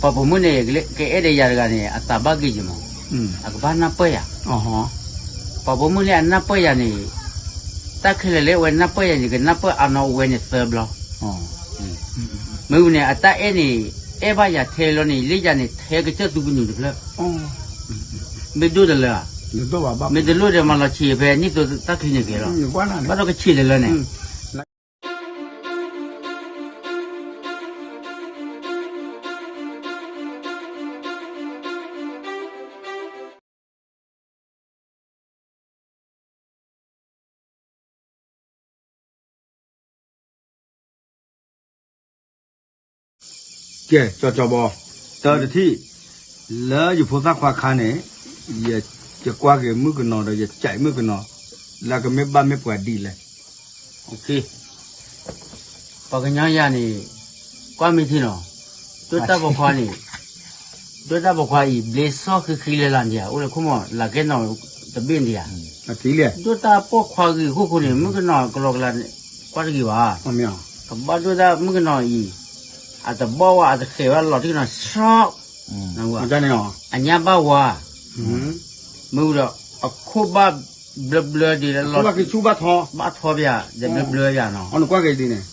ပှၤပိာ်မုၣ်န့ၣ် ကအဲၣ်ဒိးယၤတဂၤန့ၣ် အသးဘၣ်ဂ့ၤယမး, အကဘၣ်နၢ်ပၢၢ်ယၤ. ပှၤပိာ်မုၣ်လၢအနၢ်ပၢၢ်ယၤန့ၣ်, တၢ်ခဲလၢာ်လၢအဝဲနၢ်ပၢၢ်ယၤန့ၣ် ကနၢ်ပၢၢ်အါနီၢ်ဝဲန့ၣ်သၢဘျီ. မ့ၢ်ဝံၤန့ၣ် အတၢ်အဲၣ်န့ၣ် အဲၣ်ဘၣ်ယၤထဲလီၤန့ၣ် လၢယၤန့ၣ် ထဲကစၢၢ်သူပညူၤတဖျၢၣ်. မ့ၢ်ဒိၣ်တလၢဧါ, မ့ၢ်တလိၣ်ဒီးမၤလီၤဆံးဖဲနံၣ်သိတၢ်ချံန့ၣ်က့ၤလီၤ. ဘၣ်ဒီးကဆံးတလၢန့ၣ် ကဲ ကၠီကၠီဘီ, တၢ်တထံၣ်, လၢယဖိသၣ်ခွါခါန့ၣ်, ယကွၢ်က့ၤမုၣ်ကနီၤဒီးယကးမုၣ်ကနီၤ, လၢကမ့ၢ်ဘၣ်မ့ၢ်ပှၤဒ်လဲၣ်. ပှၤကညီယၤန့ၣ်, ကွၢ်မ့ၢ်ထံနီၤ, ဒိၣ်တၢ်ပိာ်ခွါန့ၣ်, ဒိၣ်တၢ်ပိာ်ခွါအံၤ ဘျ့စီၣ်ဃံဃံလၢ်လၢ်ဒံးဧါ, အိၣ်လၢခိၣ်မီၢ် လၢကဲနီၣ်တဘ့ၣ်ဒံးဧါ. ဒိၣ်တၢ်ပိာ်ခွါဂ့ၤခိၣ်ဃိန့ၣ် မုၣ်ကနီၤကလီကလီန့ၣ်, ကွၢ်တဂ့ၤဘၣ်. ကဘၣ်ဒိၣ်တၢ်မုၣ်ကနီၤအံၤ, အတဘီၣ်ဝဲအတဃဲးဝဲလီၤတံၢ်ကနီၤ ဆှီ, အညၣ်ဘၣ်ဝါ, မ့ၢ်ဝံၤဒီး အခိၣ်ဘၣ်ဘျၢဘျၢဒ်လဲၣ်လီၤ, ဘၣ်ထီဘၣ်, ဒီးဘျၢဘျၢယၤနီၤ,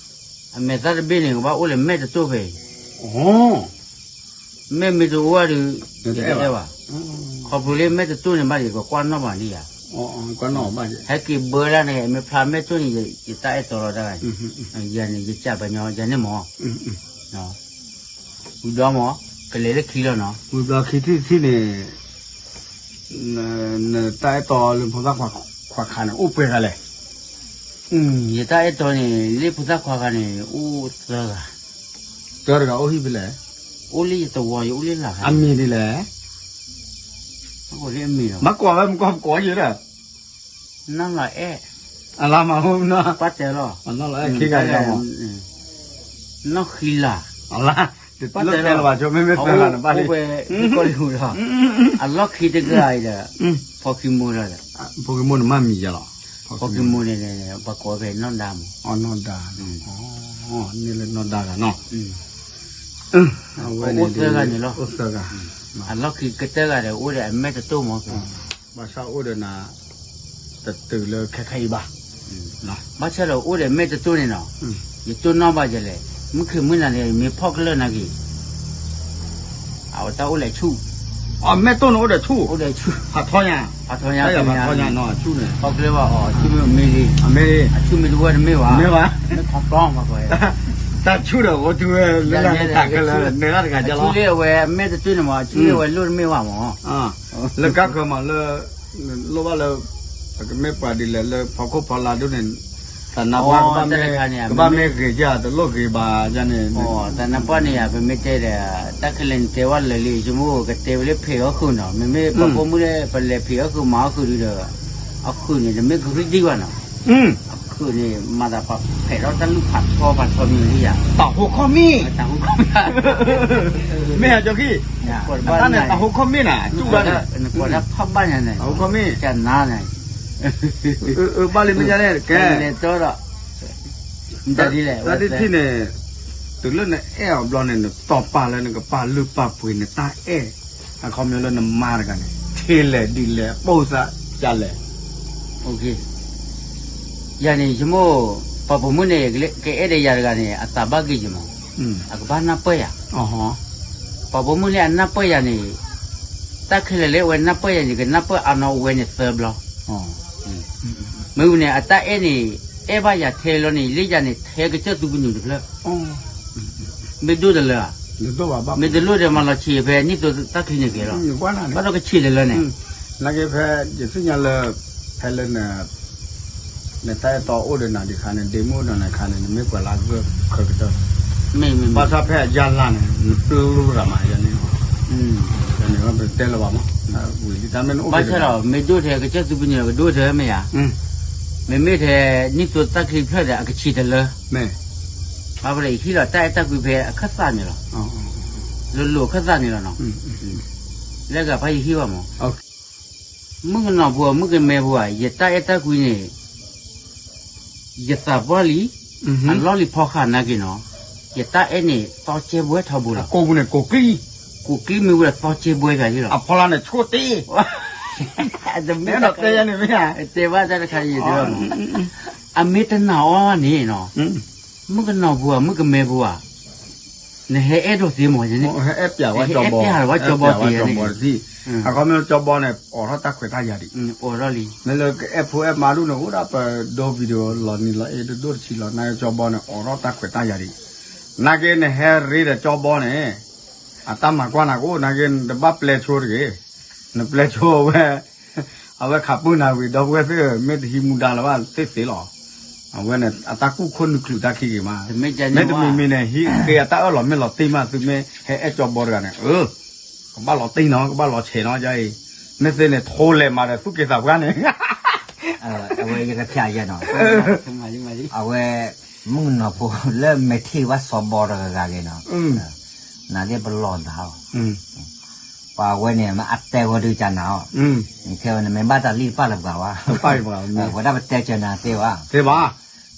အမဲာ်သၣ်တဘ့ၣ်န့ၣ် ကဘၣ်အိၣ်လၢမဲာ်တတိၢ်ဖဲအံၤ မ့ၢ်မ့ၢ်တအိၣ်ဒီး, ယတအဲၣ်ဘၣ်, ခီဖျိလၢမဲာ်တတိၢ်န့ၣ်ဘၣ်ဒီး ကကွၢ်နီၣ်ဘၣ်လံယၤ, ဟဲက့ၤဘၢဒၣ်န့ၣ် မ့ၢ်ဖျါမဲာ်တိၢ်န့ၣ် ယတၢ်အဲၣ်တီလီၤတၢ်ဂၤ, ယၤန့ၣ် ယကးပညီယၤန့ၣ်မး, ဝံၤဒီးမး, ကလဲၤလၢခံလီၤနီၤ, ဝံၤဒီးခံထံၣ်တထံၣ်န့ၣ်, နတၢ်အဲၣ်တီလၢဖိသၣ်ခွါခါန့ၣ် အိၣ်ပှဲၤဂၤလဲၣ်. ယတၢ်အဲၣ်တီန့ၣ် လၢဖိသၣ်ခွါခါန့ၣ် အိၣ်သၢဂၤ, တၢတဂၤအိၣ်ဟံၣ်ဖဲလဲၣ်, အိၣ်လၢယသဝီ ယအိၣ်လၢလာ်ခါ, အမံၤဒ်လဲၣ်, အမံၤလီၤ, မၤကိးဝဲမ့ၢ်ကိးပကိးယဲဒီး, နီၢ်လီၤအဲၣ်, အလါမၤဟိနီၤ, ပၢ်တဲလီၤ, နီၢ်လီၤအဲၣ်ခံဂၤန့ၣ်, နီၢ်ဃံလၤ, အလါ, ပၢ်တဲလီၤ, အိၣ်ဝဲ, ကီၢ်လံၢ်ဟူးလီၤ, အလီၢ်ခံတဂၤအံၤဒီး, ဖီခံမိၢ်လီၤ, ဖီခံမိၢ်န့ၣ်မ့ၢ်မံၤယၤလီၤ, ဖီခံမိၢ်န့ၣ်, ပှၤကိးဖဲနီၢ်ဒါမး, နီၢ်ဒါ, န့ၣ်လၢနီၢ်ဒါဂၤနီၤ, အဝဲအိၣ်သၢဂၤန့ၣ်လီၤ, အိၣ်သၢဂၤ, အလီၢ်ခံကတၢၢ်ဂၤဒီး အိၣ်ဒီးအမဲာ်တတိၢ်မး, ဘၣ်ဆၣ်အိၣ်ဒီးနၤ, တတုၤလၢခဲခါအံၤဘၣ်, ဘၣ်ဆၣ်ဒီးအိၣ်ဒီးမဲာ်တတိၢ်န့ၣ်နီၤ, ယတိၢ်နီၣ်ဘၣ်ယလဲၣ်, မုၢ်ခံမုၢ်နၤန့ၣ် မ့ၢ်ဖီၣ်ကလၢာ်နာ်က့ၤ, အဝဲတၢ်အိၣ်လဲၤဆူၣ်, အမဲာ်တိၢ်န့ၣ်အိၣ်ဒီးဆူၣ်, အိၣ်ဒီးဆူၣ်, ဖးထီညါ, ဖးထီညါ, ဖးထီညါနီၤ ဆူၣ်န့ၣ်, ဖီၣ်ကလၢာ်ဘၣ်အီၤ ဆူၣ်မ့ၢ်မ့ၢ်လံ, အမ့ၢ်, အဆူၣ်မ့ၢ်တဝဲတမ့ၢ်ဘၣ်, မ့ၢ်ဘၣ်, မ့ၢ်ခီတီမးကွဲ, တၢ်ဆူၣ်ဒီး ဝဲတုၤဝဲလၢလၢတၢ်ကလၢာ် နဲဒၣ်တဂၤကလီ, အဆူၣ်လၢအဝဲမဲာ်တတိၢ်န့ၣ်မး အဆူၣ်လၢအဝဲလိၣ်တမ့ၢ်ဘၣ်မး, လၢကါဃၢၤမးလၢ လိၣ်ဘၣ်လၢ ပကမ့ၢ်ပှၤဒ်လဲၣ်လၢဖီခိၣ်ဖီလာ်ဒိၣ်န့ၣ်, တၢ်နါပှၢ်ကဘၣ်မ့ၢ်ဂ့ၤယၤ တလိၣ်ဂ့ၤဘၣ်ယၤန့ၣ်, တၢ်နါပှၢ်န့ၣ်ယၤ ပမ့ၢ်တဲဒီး တၢ်ခဲလၢာ်န့ၣ်တဲဝဲလၢာ်လံ ယဆိကမိၣ် ကတဲဝဲလၢဖံးအီၣ်ဃုာ်နီၤ မ့မ့ၢ်ပှၤပိာ်မုၣ်လၢ ပလဲၤဖံးအီၣ်ဃုာ်မၤအီၣ်ဃုာ်ဒီး အဃုာ်န့ၣ် တမ့ၢ်ကရံၣ်ဒံၣ်ဘၣ်နီၤ, အဃုာ်န့ၣ် မၤသးပှၤဖဲးထီၣ်တၢ်လုၢ်ဖးထီဖးထီမံၤလံယၤ, တၢ်ဟူခီၣ်မံၣ်, တၢ်ဟူခီၣ်မံၣ်, မ့ၢ်ဟဲကၠီခံ, တၢ်ဟူခီၣ်မံၣ်န့ၣ် တူၢ်ဘၣ်န့ၣ်, နကွၢ်တၢ်ဖးဘၣ်ညါန့ၣ်, တၢ်ဟူခီၣ်မံၣ်, ကနါန့ၣ်, ဘၣ်လံမ့ၢ်ယါန့ၣ် ကဲ, တၢ်ဒ်လဲၣ် တၢ်ဒ်ထံၣ်န့ၣ်, တုၤလၢနအဲၣ်အီၤဘျီန့ၣ် နတီၤပာ်လၢနကပာ်လုၢ်ပာ်ပှ့ၤနတၢ်အဲၣ်, အခီပညီလၢနမါတဂၤန့ၣ် ထဲလဲၣ်ဒ်လဲၣ်ပိၢ်သးဒ်လဲၣ်, ယၤန့ၣ် ယမိၢ်, ပှၤပိာ်မုၣ်န့ၣ် ကအဲၣ်ဒိးယၤတဂၤန့ၣ် အသးဘၣ်ဂ့ၤယမး, အကဘၣ်နၢ်ပၢၢ်ယၤ, ပှၤပိာ်မုၣ်လၢအနၢ်ပၢၢ်ယၤန့ၣ်, တၢ်ခဲလၢာ်လၢအဝဲနၢ်ပၢၢ်ယၤန့ၣ် ကနၢ်ပၢၢ်အါနီၢ်ဝဲန့ၣ်သၢဘျီ, မ့ၢ်ဝံၤန့ၣ် အတၢ်အဲၣ်န့ၣ် အဲၣ်ဘၣ်ယၤထဲလီၤန့ၣ် လၢယၤန့ၣ် ထဲကစၢၢ်သူပညူၤတဖျၢၣ်, မ့ၢ်ဒိၣ်တလၢဧါ, မ့ၢ်တလိၣ်ဒီးမၤလီၤဆံးဖဲနံၣ်သိတၢ်ချံန့ၣ်က့ၤလီၤ, ဘၣ်ဒီးကဆံးတလၢန့ၣ်, နာ်က့ဖဲ ယသ့ၣ်ညါလၢ ဖဲလၢ နတၢ်အဲၣ်တီအိၣ်ဒီးနၤဒံးခါန့ၣ် ဒ့မုၣ်ဒီးနၤခါန့ၣ် နမ့ၢ်ပှၤလၢအဂၢၢ်ခၢကတၢၢ်, ဘၣ်ဆၣ်ဖဲအယါလါန့ၣ် နပျုၢ်ရၤမးယၤန့ၣ်, ယၤန့ၣ်ပတဲလၢၤဘၣ်မး, ဝံၤလံတၢ်မ့ၢ်နအိၣ်ဘၣ်ဆၣ်ဒီး မ့ၢ်ဒိၣ်ထဲကစၢၢ်သူပညူၤကဒိၣ်ထဲမ့ၢ်ဧါ, မ့မ့ၢ်ထဲ နံၣ်သိတၢ်ချံဖျၢၣ်ဒီး အကဆံးတလၢ, မ့ၢ်, ဘၣ်ဖဲလဲၣ် ယဟံးလီၤတၢ်အဲၣ်တၢ်ကွံဖဲအခၢၣ်သးန့ၣ်လီၤ, လိၤလိၤအခၢၣ်သးန့ၣ်လီၤနီၤ, လၢဂၤဖးယဟံးဘၣ်မး မုၣ်ကနီၤဖိ မုၣ်ကမဲဖိဧါ, ယတၢ်အဲၣ်တၢ်ကွံန့ၣ် ယသးပှၢ်လံ, အလီၢ်လံၤဖီဃာ်နာ်က့ၤနီၤ, ယတၢ်အဲၣ်န့ၣ် သီကဲဘှဲထီဘိလီၤ, ကိးပူၤန့ၣ်ကိးကလံ, ကူးကလံၣ်မ့ၢ်ဝဲဒၣ်သီကၠ့ဘှဲကဒီးလီၤ. အဖီလာ်န့ၣ်ဆိတ့, တမ့ၢ်တဲယၤန့ၣ်မ့ၢ်ဧါ, တဲဘၣ်တၢ်တခါအံၤ, အမ့ၢ်တနာ်အီၤန့ၣ်နီၤ, မုၣ်ကနီၤဖိဧါ မုၣ်ကမဲဖိဧါ, နဟဲအဲၣ်ဒိးသ့မး, ဟဲအဲၣ်ပျးဝဲကၠီဘီ, ဟဲအဲၣ်ပျးဝဲကၠီဘီတထံၣ်, အခီပညီကၠီဘီန့ၣ် အိးထီၣ်တၢ်ခွဲးတၢ်ယာ်ဒံး, အိးထီၣ်လံ, မ့ၢ်လၢကအဲၣ်ဖိအဲၣ်မါဒိၣ်န့ၣ် အိၣ်ဒၣ်ပဒိ video လီၤနံၤလီၤအ့ဒိၣ်ဒိၣ်တဆံလီၤ, နာ်က့ကၠီဘီန့ၣ် အိးထီၣ်တၢ်ခွဲးတၢ်ယာ်ဒံး, နာ်က့နဟဲရ့ဒီးကၠီဘီန့ၣ် အတၢ်မၤကွၢ်နၤကအိၣ် နာ်က့နတဘၣ်ပျဲဆိတဂ့ၤ, နပျဲဆိအဝဲ အဝဲခးပၢၢ်နၤဝံၤ ဒီပုၢ်ဝဲၢ်သ့ၣ်ဧၢ, မ့ၢ်တဟံးမူဒါလၢၤဘၣ်သ့ၣ်သ့လီၤ, အဝဲန့ၣ် အတၢ်ကူၣ်ခိၣ်နုာ်ချုးတၢ်ခံဂ့ၤမး, မ့တမံၤမံၤန့ၣ် ဟံးဃ့အတၢ်အၢၣ်လီၤမ့ၢ်လီၤတံၢ်မး သုမ့ၢ်ဟဲအဲၣ်ကၠီဘီတဂၤန့ၣ်, ကဘၣ်လီၤတံၢ်နီၤ ကဘၣ်လီၤဆဲးနီၤ, ယအံၤ မ့ၢ်သ့န့ၣ် ထိလဲၤမၤဒီးသူၣ်က့သးပှၢ်န့ၣ် အဝဲယကဖျါယဲနီၤ, အဝဲ မုၣ်ကနီၤဖိလၢမဲာ်ထံၣ်ဘၣ်စီၤဘီတဂၤဂၤဂ့ၤနီၤ, နၤသ့ၣ်ပလီၢ်နသးအီၤ, ပှၤဝဲန့ၣ် မ့ၢ်အတဲဝဲဒုးကနၤအီၤ, ခဲဝဲန့ၣ် မ့ၢ်ဘၣ်တၢ်လံၣ်တပၣ်လၢပှၤဝဲ, ဝဲဒၣ်ပတဲစၢၤနၤသ့ဘၣ်,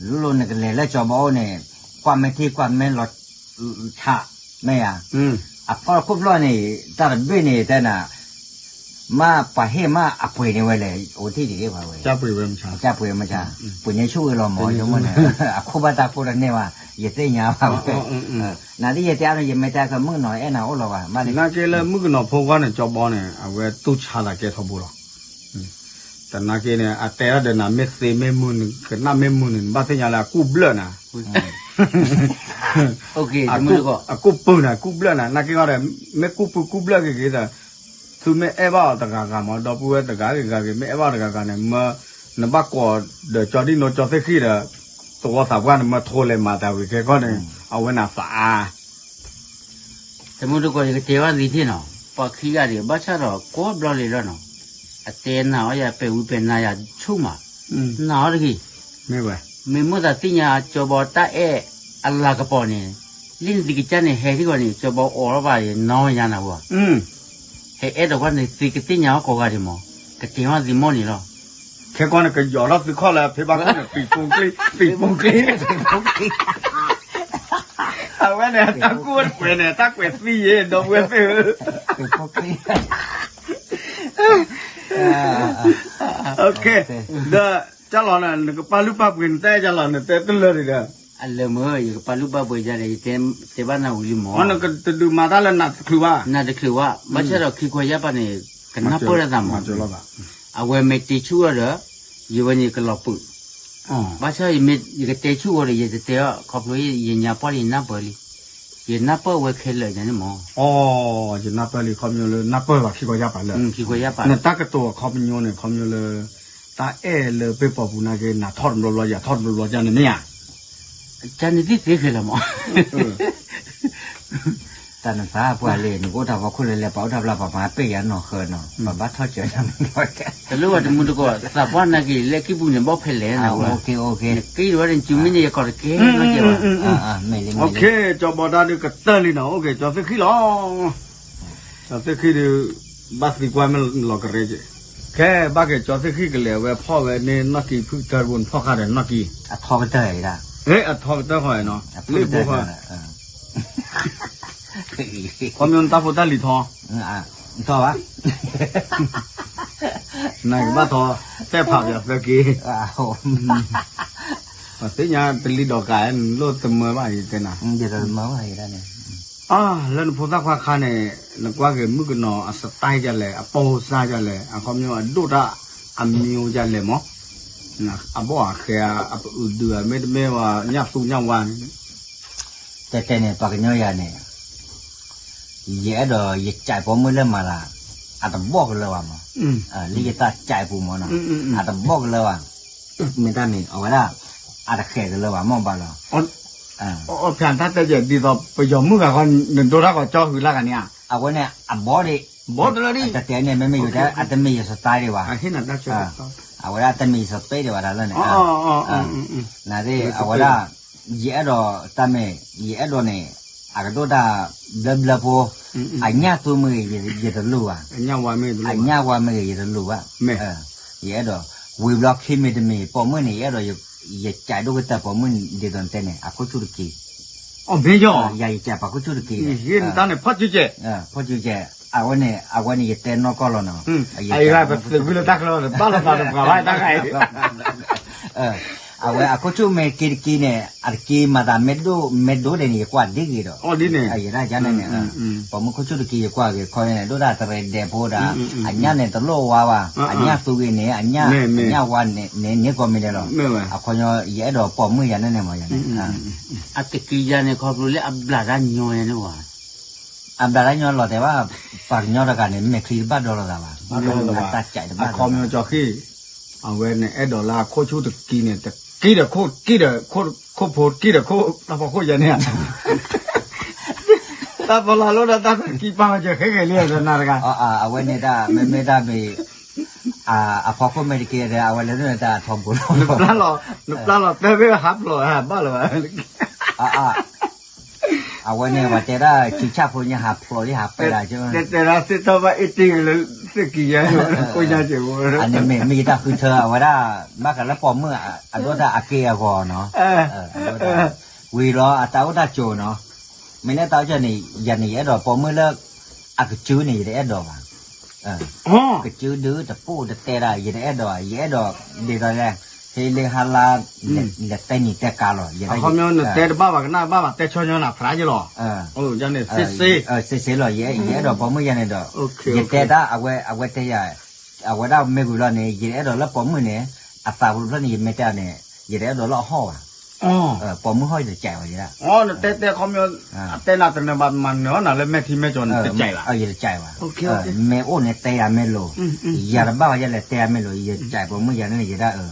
လိၣ်လိၣ်နကလဲၤလၢစီၤဘီအိၣ်န့ၣ်, ကွၢ်မဲာ်ထံၣ်ကွၢ်မဲာ်လီၤ ဆး, မ့ၢ်ဧါ, အဖီခိၣ်ဖျီၣ်န့ၣ် တၢ်တဘ့ၣ်န့ၣ်တဲနၤ, မ့ၢ်ပှၤဟ့ၣ်မးအပှ့ၤန့ၣ်ဝဲလဲၣ် အိၣ်ထံၣ်တဂ့ၤဘၣ်ဝဲ, ပှ့ၤန့ၣ်ဆူၣ်ဝဲလီၤမး ယမိၢ်န့ၣ်, အခိၣ်ဘၣ်တၢ်ခိၣ်တန့ၢ်ဘၣ်, ယသ့ၣ်ညါဘၣ်ဝဲ, နၤဒ်ယတဲအါန့ၣ် ယမ့ၢ်တဲအါမုၣ်ကနီၤအဲၣ်နၤအိၣ်လီၤဘၣ်, နာ်က့လၢမုၣ်ကနီၤဖိဂီၢ်န့ၣ် ကၠီဘီန့ၣ် အဝဲတူၢ်ဆါသးကဲထီဘိလီၤ တနာ်က့န့ၣ် အတဲဒၣ်ဒီးနၤမ့ၢ်သ့မ့ၢ်မုာ်န့ၣ် ကနၣ်မ့ၢ်မုာ်န့ၣ် နဘၣ်သ့ၣ်ညါလၢအကူၣ်ဘျၢၣ်နၤ, အကူၣ်ပုၢ်နၤ ကူၣ်ဘျၢၣ်နၤ နာ်က့ဂီၢ်ဒီး မ့ၢ်ကူၣ်ပုၢ်ကူၣ်ဘျၢၣ်ဂ့ၤဂ့ၤဒီး သုမ့ၢ်အဲၣ်ဘၣ်အီၤတဂၤဂၤမး ဒီပုၢ်ဝဲၢ်တဂၤဂ့ၤဂၤဂ့ၤ မ့ၢ်အဲၣ်ဘၣ်တဂၤဂၤန့ၣ် မၢ နဘၣ်ကိးဒီးကၠီဒံၣ်နိကၠီသ့ၣ်ဃံၣ်ဒီး သဝီသးပှၢ်န့ၣ် မၢထိလဲၤမၤတၢ်ဝံၤခဲကီၢ်န့ၣ် အဝဲန့ၣ်သးအါ တမုၢ်တကိး ယကတဲဘၣ်သ့ထဲနီၤ, ပှၤခံဂၤဒံး ဘၣ်ဆၣ်ဒီးကိးဘျီလံလီၤနီၤ, အတဲနာ်အီၤယၤ ပဲာ်ဝံပဲာ်နါယၤဆူၣ်မး, နာ်အီၤတဂ့ၤ, မ့ၢ်မိၣ်သးသ့ၣ်ညါကၠီဘီတၢ်အဲၣ်အလၤကပီၤန့ၣ်, လၢနသုကစၢ်န့ၣ် ဟဲထံၣ်ဂီၤန့ၣ် ကၠီဘီအိးထီၣ်ဘၣ်န့ၣ် နီၢ်ညါနၤဝဲ, ဟဲအဲၣ်ဒိးကွၢ်န့ၣ် သုကသ့ၣ်ညါအီၤကိးဂၤဒံးမး, ကတဲဝဲသ့ၣ်မိၢ်န့ၣ်လီၤ. ခဲကီၢ်န့ၣ် ကယီၤထီၣ်သုခီၣ်လၢ ဖဲဘၣ်ခိၣ်န့ၣ် ပံာ်ပူၤကျ့, ပံာ်ပူၤကျ့, အဝဲန့ၣ် တၢ်ကူၣ်ဝဲတကွဲးန့ၣ် တၢ်ကွဲးသံယဲ ဒီပုၢ်ဝဲၢ်သ့ၣ်ဧၢ, ဒီး ကၢ်လီၤန့ၣ် နကပာ်လုၢ်ပာ်ပှ့ၤ နတအဲၣ်ကၢ်လီၤ နတဲတလၢာ်ဒံးဒီး, အလၢာ်မ့ၢ် ယကပာ်လုၢ်ပာ်ပှ့ၤယၤဒီး ယတဲဘၣ်နၤဝံၤလံမး, နကတဒုးမၤတၢ်လၢနၤတချုးဘၣ်, နၤတချုးဘၣ်, ဘၣ်ဆၣ်ဒီးခံခွဲးယာ်ပၤန့ၣ် ကနၢ်ပၢၢ်တၢ်သးမး, အဝဲမ့ၢ်တဲဆူၣ်အီၤဒီး ယဝဲန့ၣ်ကလီၤပှံာ်, ဘၣ်ဆၣ်ယကတဲဆူၣ်အီၤဒီး ယတတဲအီၤ ခီဖျိယညါပှၢ်လၢယနၢ်ပၢၢ်လံ, ယနၢ်ပၢၢ်ဝဲခဲလၢာ်ညါန့ၣ်မး, ယနၢ်ပၢၢ်လံ ခီပညီလၢ နၢ်ပၢၢ်ဘၣ်ခံခွဲးယာ်ပၤလၢ နတၢ်ကတိၤအခီပညီန့ၣ် ခီပညီလၢ တၢ်အဲၣ်လၢပ့ၢ်ပိာ်ပူၤနာ်က့ နၤထီၣ်တဘျီဘျီ ယၤထီၣ်တဘျီဘျီ ကန့ၣ်မ့ၢ်ဧါ, ကန့ၣ်သ့သ့ခဲလၢာ်မး တၢ်နသးပှၢ်လံ နကအိၣ်တၢ်ဖီခိၣ်လၢလဲၤ ပှၤအိၣ်တၢ်ဘျါပှၤမၤပ့ၢ်ယၤနီၢ်ဃၢၤနီၤ ပှၤဘၣ်ထီၣ်စၢၤနၤမ့ၢ်ဘၣ်, တလိၣ်ဘၣ်တမုၢ်တကိး သးပှၢ်နာ်က့ၤ လၢကံၢ်ပူၤန့ၣ် ဘီၣ်ဖဲလဲၣ်နဝဲ, နကံၢ်ဝဲန့ၣ် စုမ့ၢ်န့ၣ် ယကိးတကဲနီၢ်ကဲဘၣ်, ကၠီဘီတၢ်ဒုးကတၢၢ်လံနီၤ အိၣ်က့ၤ ကၠီသ့ၣ်ဃံၣ်လီၤ, ကၠီသ့ၣ်ဃံၣ်ဒုး ဘၣ်သံကွၢ်မ့ၢ်လီၤကရဲက့ၤ, ခဲဘၣ်က့ၤ ကၠီသ့ၣ်ဃံၣ်ကလဲၤဝဲဖီၣ်ဝဲန့ၢ်နီၢ်ကံၢ်ဖုၣ်ကတၢၢ်တဘိန့ၣ် ဖီၣ်ဃာ်ဒီးနီၢ်ကံၢ်, အထီကတၢၢ်ဒၣ်, အထီကတၢၢ်ဃီနီၤ လ့ၣ်ဘိဃီ ခီမ့ၢ်နတၢ်ဖိတၢ်လံၤထီ, ထီဘၣ်, နကဘၣ်ထီ, တဲဖးပၠးသၢက့, ပှၤသ့ၣ်ညါတလံၤဒီးကး နလိၣ်တမၢဘၣ်ယတဲနၤ, လၢနဖိသၣ်ခွါခါန့ၣ် နကွၢ်က့ၤမုၣ်ကနီၤအစတၢ်ဒ်လဲၣ် အပိၢ်စၢ်ဒ်လဲၣ် အခီပညီအဒိၣ်တၢ်အမံၤဒ်လဲၣ်မး, အဘီၣ်အဃဲ အပအုးဒုး မ့တမ့ၢ်ဝဲ ညၣ်သူညၣ်ဝါန့ၣ် တဲတဲန့ၣ် ပှၤကညီယၤန့ၣ် ယအဲၣ်ဒိးယကၠဲးပိာ်မုၣ်လၢမၤလၤ အတဘီၣ်ကလၢၤဘၣ်မး, လၢယသးကၠဲးပူၤမးနီၤ, အတဘီၣ်ကလၢၤဘၣ်, မ့ၢ်တၢ်မ့ၢ် အဝဲဒၣ် အတဃဲးကလၢၤဘၣ်မ့ၢ်ဘၣ်လီၤ, ဖဲတၢ်တဲယဲၢ် ဒ်သိးပယီၤမုၣ်ဂၤဃီ နဒိတၢ်ဂီၤကၠီဃုာ်လၢဂၤန့ၣ်ဧါ, အဝဲန့ၣ် အဘီၣ်ဒံး, ဘီၣ်တလၢဒံး, တတဲန့ၣ် မ့မ့ၢ်ယတဲ အတမ့ၢ်ယစတၢ်ဒံးဘၣ်, အဝဲဒၣ်တမ့ၢ်ယစပ့းဒံးဘၣ်တၢ်လၢန့ၣ်, နသ့ၣ် အဝဲဒၣ် ယအဲၣ်ဒိးတၢ်မ့ၢ် ယအဲၣ်ဒိးန့ၣ် အကဒိၣ်တၢ်ဘျၢဘျၢဖိ, အညၣ်သူမ့ၢ်ဂ့ၤ ယတလိၣ်ဘၣ်, အညၣ်ဝါမ့ၢ်ဂ့ၤ ယတလိၣ်ဘၣ်, ယအဲၣ်ဒိး ဝံၤဘျီခံမ့ၢ်တမ့ၢ် ပိာ်မုၣ်န့ၣ် ယအဲၣ်ဒိး ယကးဒိၣ်ကတၢၢ်ပိာ်မုၣ်ဒ်သိးနတဲန့ၣ် အခိၣ်ဆူၣ်တက့ၢ်, အီၣ်မ့ၢ်ယီၤ, ယၤယကဲပှၤခိၣ်ဆူၣ်တက့ၢ်, ယဟ့ၣ်နတၢ်န့ၣ် ဖီၣ်စုကဲ, ဖီၣ်စုကဲ, အဝဲန့ၣ် အဝဲန့ၣ်ယတဲနီၢ်ကီၢ်လီၤနီၤ, အဂၤပသုးဝံၤလၢတၢ်ချၢ တဘၣ်လီၤသးတပှၤဘၣ်တၢ်ဂၤအံၤ, အဝဲအခိၣ်ဆူၣ်မ့ၢ်က့ၤတက့ၢ်န့ၣ် အတက့ၢ်မၤသးမ့ၢ်ဒိၣ်မ့ၢ်ဒိၣ်ဒဲးန့�် ယကွၢ်ဒ်ဂ့ၤဒီး, ယဒၣ်ယါန့ၣ်န့ၣ်, ပှၤမုၢ်ခိၣ်ဆူၣ်တက့ၢ်ယကွၢ်ဂ့ၤခီန့ၣ် ဒိၣ်တၢ်တရဲၣ်ဒဲးဖိဒၣ်, အညၣ်န့ၣ်တလိၣ်ဝါဘၣ်, အညၣ်သူဂ့ၤန့ၣ် အညၣ်ဝါန့ၣ်န့ၢ်ကီၢ်မ့ၢ်ဒဲးလီၤ, အခီညီ ယအဲၣ်ဒိးပိာ်မုၣ်ယၤန့ၣ်န့ၣ်မးယၤန့ၣ် အတက့ၢ်ယၤန့ၣ် ခီဖျိလၢအဘျးတၢ်ညီယၤန့ၣ်ဝဲ, အဘျးတၢ်ညီလီၤတဲာ်ဘၣ်, ပှၤကညီတဂၤန့ၣ် မဲာ်ချံတဘၣ်ဒီလီၤသးဘၣ်, အတၢ်ကးတဘၣ်, အခီပညီကၠီဃ့ၣ်, အဝဲန့ၣ်အဲၣ်ဒိးလၢအခိၣ်ဆူၣ်တက့ၢ်န့ၣ် တက့ၢ်ဒီးခိၣ်က့ၢ်ဒီးခိၣ်ဖိက့ၢ်ဒီးခိၣ်တၢ်ဖီခိၣ်ယၤန့ၣ်, တၢ်ဖီလာ်လိၣ်ဒီးတၢ်ကံၢ်ပာ်မၤစၢၤဃဲဃဲလံ တနၤတဂၤ, အဝဲန့ၣ်တၢ်မ့မ့ၢ်တၢ်မ့ၢ် အဖီခိၣ်မ့ၢ်တက့ၢ်ဒီး အဝဲလဲၤနုာ်တၢ်အထီဘိလီၤ, နပျၢ်လီၤသၢဘ့ၣ်ဟးဖျိးဘၣ်လၢၤဘၣ်, အဝဲန့ၣ် ပှၤတဲဒၣ် ခံဆၣ်ဖိညါဟးဖျိးလံဟးပဲဒၣ်ကၠိ, တဲဒၣ်သ့ၣ်ထီၣ်ဘၣ်အ့ၣ်တ့ၢ်လၢသ့ၣ်ကံယါ, ကိညါကၠိ, အန့ၣ်မ့ၢ်မ့ၢ်ယတၢ်ဃုထၢအဝဲဒၣ်, ဘၣ်ဃးလၢပိာ်မုၣ်အဒိၣ်တၢ်အက့ၢ်အဂီၤနီၤ, ဝံၤလီၤအတၢ်အိၣ်တၢ်ကၠိၤနီၤ, မ့ၢ်လၢတၢ်အိၣ်ကၠိၤန့ၣ် ယၤန့ၣ်ယအဲၣ်ဒိးပိာ်မုၣ်လၢ အကစုန့ၣ် ယတအဲၣ်ဒိးဘၣ်, ကစုဒုတပိၢ်တတဲဒၣ် ယတအဲၣ်ဒိး, ယအဲၣ်ဒိးဒ်သိးလဲၣ်, ဟ့လ့ဟါလါ, လဲၤတဲနံၤတဲကါလီၤ, နတဲတဘၣ်ဘၣ်ကနၣ်ဘၣ်ဘၣ်တဲဆီညီနၤဖရါယလီၤ, စ့စ့လီၤ, ယအဲၣ်ဒိးပိာ်မုၣ်ယၤန့ၣ်ဒီး, ယတဲတၢ်အဝဲတဲယၤ, အဝဲဒၣ်မ့ၢ်ဝံၤလီၤန့ၣ် ယတအဲၣ်ဒိးလၢပိာ်မုၣ်န့ၣ်, အသးပူၤတဖျၢၣ်န့ၣ် ယမ့ၢ်တဲန့ၣ်, ယတအဲၣ်ဒိးလၢအဟီၣ်ဘၣ်, ပိာ်မုၣ်ဟီၣ်ယတကးဘၣ်ယဒၣ်, တဲတဲခီပညီ, အတဲနၤတနၢၤဘၣ်မၤနၢၤအီၣ်နၤလၢမဲာ်ထံမဲာ်ကၠီၤန့ၣ်တကးဘၣ်, ယတကးဘၣ်, မ့ၢ်အိၣ်န့ၣ်တဲယၤမ့ၢ်လိၤ, ယၤတဘၣ်ဝဲယလဲၤတဲယၤမ့ၢ်လိၤ ယတကးပိာ်မုၣ်ယၤန့ၣ်ယဒၣ်အၢ,